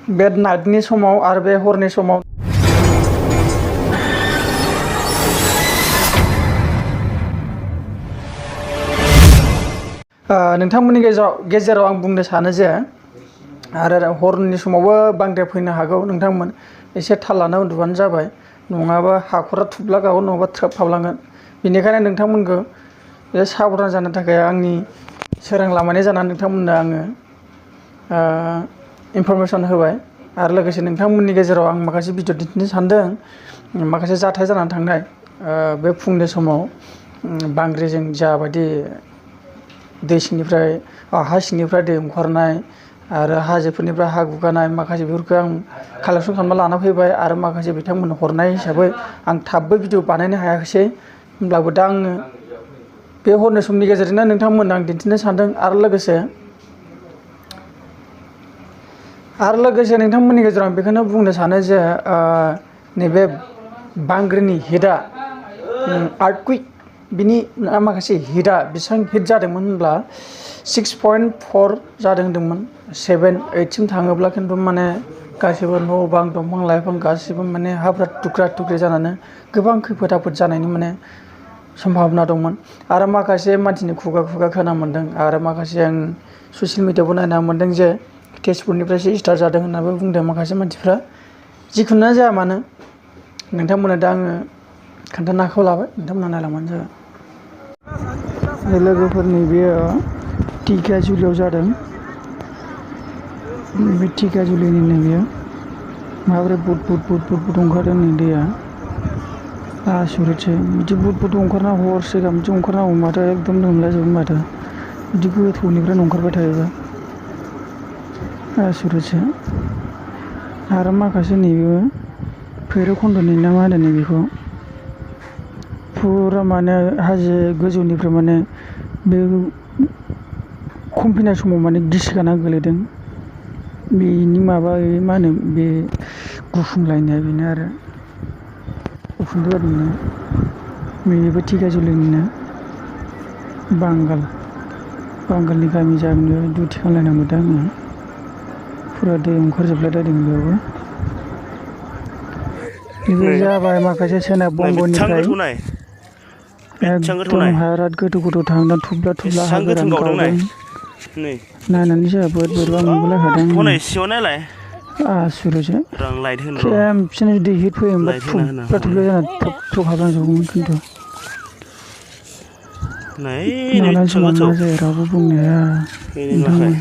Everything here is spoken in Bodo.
बे नाइटनि समाव आरो बे हरनि समाव नोंथांमोननि गेजेराव आं बुंनो सानो जे आरो हरनि समावबो बांद्राय फैनो हागौ नोंथांमोन एसे थाल लाना उन्दुबानो जाबाय नङाबा हाखरा थुब्ला गावगोन नङाबा ट्रेप हाबलांगोन बेनिखायनो नोंथांमोनखौ बे साबधान जानो थाखाय आंनि सोरां लामानि जानानै नोंथांमोननो आङो इनफरमेसन होबाय आरो लोगोसे नोंथांमोननि गेजेराव आं माखासे भिडिअ दिन्थिनो सानदों माखासे जाथाय जानानै थांनाय बे फुंनि समाव बांग्रिजों जाबायदि दै सिंनिफ्राय हा सिंनिफ्राय दै ओंखारनाय आरो हाजोफोरनिफ्राय हा गुगानाय माखासे बेफोरखौ आं कालेक्सन खालामना लाना फैबाय आरो माखासे बिथांमोननो हरनाय हिसाबै आं थाबबो भिडिअ बानायनो हायाखिसै होमब्लाबो दा आङो बे हरनि समनि गेजेरजोंनो नोंथांमोननो आं दिन्थिनो सानदों आरो लोगोसे नोंथांमोननि गेजेराव आं बेखौनो बुंनो सानो जे नैबे बांग्रिनि हिटआ आर्थकुइक बिनि माखासे हिटआ बेसेबां हिट जादोंमोन होनब्ला 6.4 जादों होनदोंमोन 7, 8सिम थाङोब्ला खिन्थु माने गासिबो न' बां दंफां लाइफां गासिबो माने हाफोरा थुख्रा थुख्रि जानानै गोबां खैफोद आफोद जानायनि माने सम्भाबना दंमोन आरो माखासे मानसिनि खुगा खोनानो मोन्दों आरो माखासे आं ससियेल मिडियायावबो नायना मोन्दों जे तेजपुरनिफ्रायसो स्टार्ट जादों होननानै बुंदों माखासे मानसिफ्रा जिखुनु जाया मानो नोंथांमोननो दा आङो खोन्थानो आखायाव लाबाय नोंथांमोना नायलांबानो जाबाय लोगोफोरनि बेयो टिकाजुलियाव जादों बे टिकाजुलिनिनो बेयो माबोरै बुद ओंखारदों नै दैया आसुरितसो बिदि बुद ओंखारना हरसे गाहाम बिदि ओंखारनांगौ माथो एकदम लोमलाजोबो माथो बिदि गोथौनिफ्रायनो ओंखारबाय थायोबा आसुरितसो आरो माखासे नैबेबो भैरबखुन्डनि ना मा होनो नैबेखौ फुरा माने हाजो गोजौनिफ्राय माने बे खमफैनाय समाव माने गिसिखाना गोलैदों बेनि माबा मा होनो बे गुफुंलायनाया बेनो आरो उखुन्दै बारनाया बेबो टिकाजुलिनिनो बांगालनि गामि जाबैनो दुथि खालामलायना मोनदों आङो फुरा दै ओंखारजोबलायलायदों बेयावबो बेबो जाबाय माखासे सोनाब बंग'निफ्राय एकदम हायाराद गोथौ थांदों थुब्ला हा गोरान गावदों नायनानै जोंहा बोरैबा मोनबोलायखादों आसुरितसो खेबसेनो जुदि हिट फैयोमोनबा थुब्ला जाना थब हाबलांजोबगौमोन खिन्थु माला समाव मा जायो रावबो बुंनो हाया नोंथांमोन